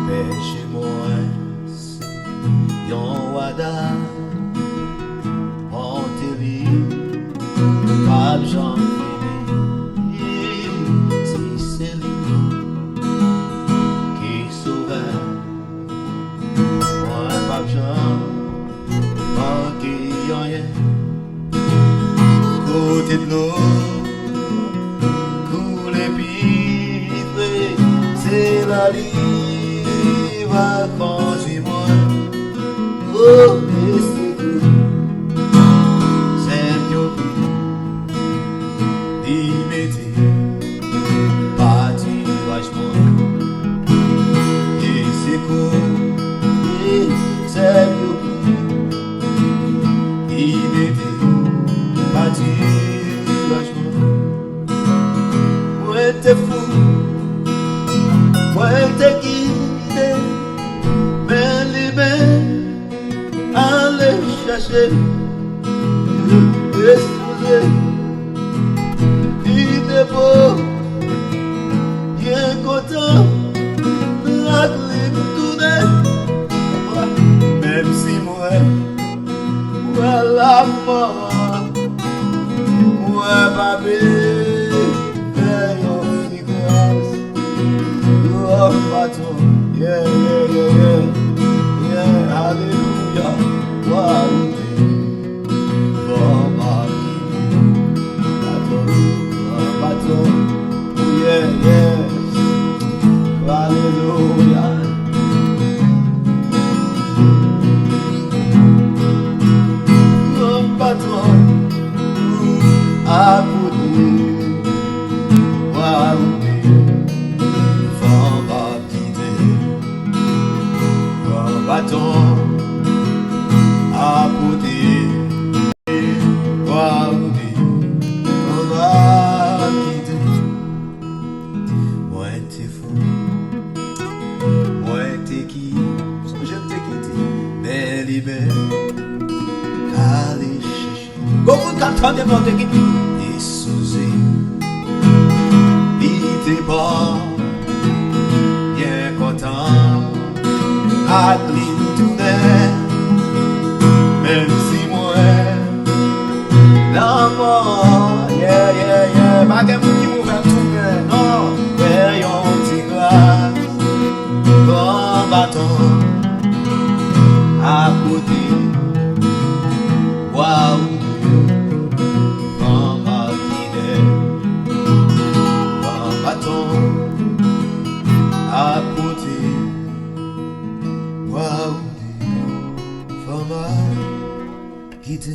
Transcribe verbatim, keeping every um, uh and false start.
Pèche mwen se yon wada, monte li, pap janm fini. Si se li ki sovè, mwen pap janm manke anyen. Kote dlo koule pi pre, se la li va kondwi mwen. O, e se tou, sèl yo ki li mete patiraj mwen. E se kou, e sèl yo ki li mete patiraj mwen. Mwen te fou, mwen te kite, men li menm ale chache, espoze, li te bon, byen kontan, ak li m tounen. Menm si mwen, mwen lanmò, mwen pa bezwen yon ti gras. Gran patwon, yeah, yeah, yeah, yeah, yeah, alelouya. Wa ou te fò mari, patwon, gran patwon, yeah, yeah, alelouya. Gran patwon, akoute, wa ou te fò mari. Kite. Gran baton a pote. Wa ou di, anba kite. Mwen te fou. Mwen te ki, sonje m te kite. Men li menm, ale chèche. Gon moun k ap tande mwen te kite. Li souze. Li te pa byen kontan ak li tounen. Menm si mwen lanmò, yeah, yeah, yeah. Pa gen moun ki mouvè tounen, non. Fè yon ti gras. Pran baton a pote. Wa ou di, pran makide. Pran baton a pote. Wa ou di, pran makide.